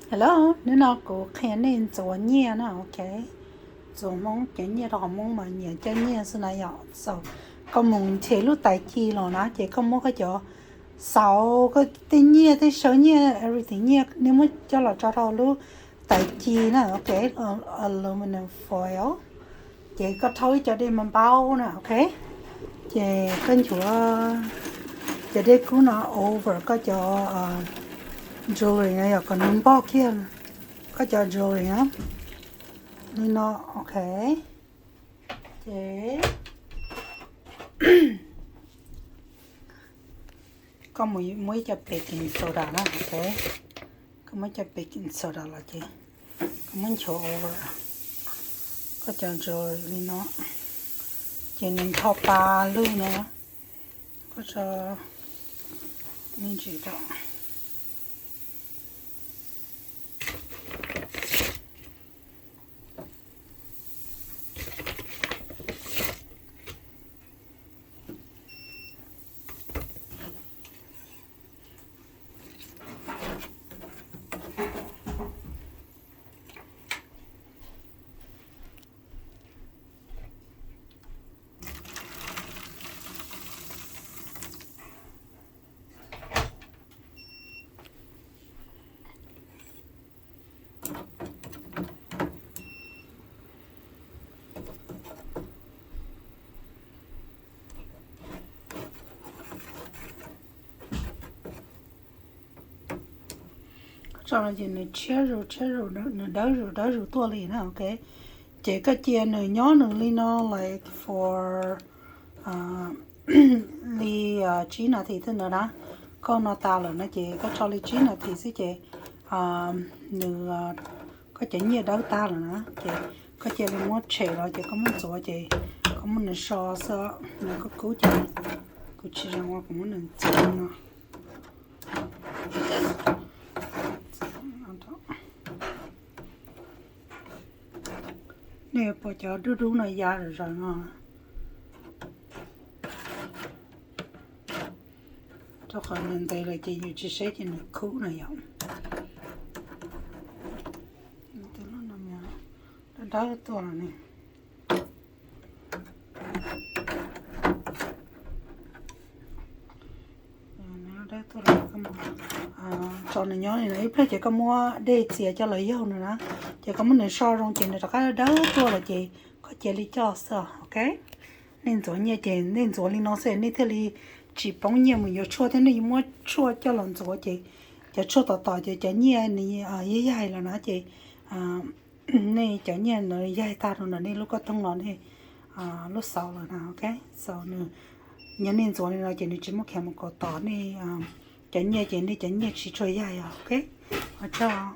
Hello, hnub no kuv qhia nej ntxuav nyiaj na, ok. Ntxuav Hmoob cov nyiaj rau qhov Hmoob mas nyiam coj nyiaj xwb na yom. So, koj mus nrhiav lub tais ci los na, ces koj muab koj cov xauv, koj tej nyiaj, tej saw nyiaj, everything nyiaj, nej muab coj los tso rau lub tais ci na, ok, aluminum foil. Ces koj rhaub ib co dej mas npaub na, ok. Ces koj nchuav cov dej kub no over koj cov jewelry na yom, kom nws npog kiag koj cov jewelry na. Li no, ok. Ces koj mus muab ib co baking soda na, ok. Koj muab ib co baking soda los ces koj muab nchuav over koj cov jewelry li no, ces nws ncho pa lug no. Koj tso me ntsis rau. Koj tso no ces nws tshiab zus tshiab zus, nws dawb zus dawb zus tuaj li na, ok. Ces koj cia nws nyob nws li no like for li tsib nas this xwb ntawd na. Koj no tas lawm no ces koj tso li tsib nas this xwb ces nws, koj cov nyiaj dawb tag lawm na ces koj cia li muab tshem los ces koj muab ntxuav ces koj muab nws so xwb, nws kub kub ces kuv tsis zoo ua kuv muab nws ntxuav no. Nej puas cov dub dub no ya zom zaws no? Rau qhov ntev ntev lawm ces yus tsis saib ces nws khub no yom. Dawb dawb tuaj los ne. Tso nws nyob li no ib pliag ces koj muab dej txias coj los yaug nws na. Ces koj muab nws so zoo ces nws rov qab dawb tuaj lawm ces koj cia li coj xwb, ok. Nej ntxuav nyiaj ces nej ntxuav li no xwb nej thiaj li tsis poob nyiaj mus yuav tshuaj thiab nej muab tshuaj coj los ntxuav ces cov tshuaj tom tom ces cov nyiaj nws yaig yaig lawm na ces nej cov nyiaj ntawd yaig tag rau ntawm nej lub koj tooj los nej lub xauv lawm na, ok. So nws, yog nej ntxuav li no ces nws tsis muaj khev mus kaus tom nej cov nyiaj ces nej cov nyiaj tsis tshua yaig os, ok. Ua tsaug.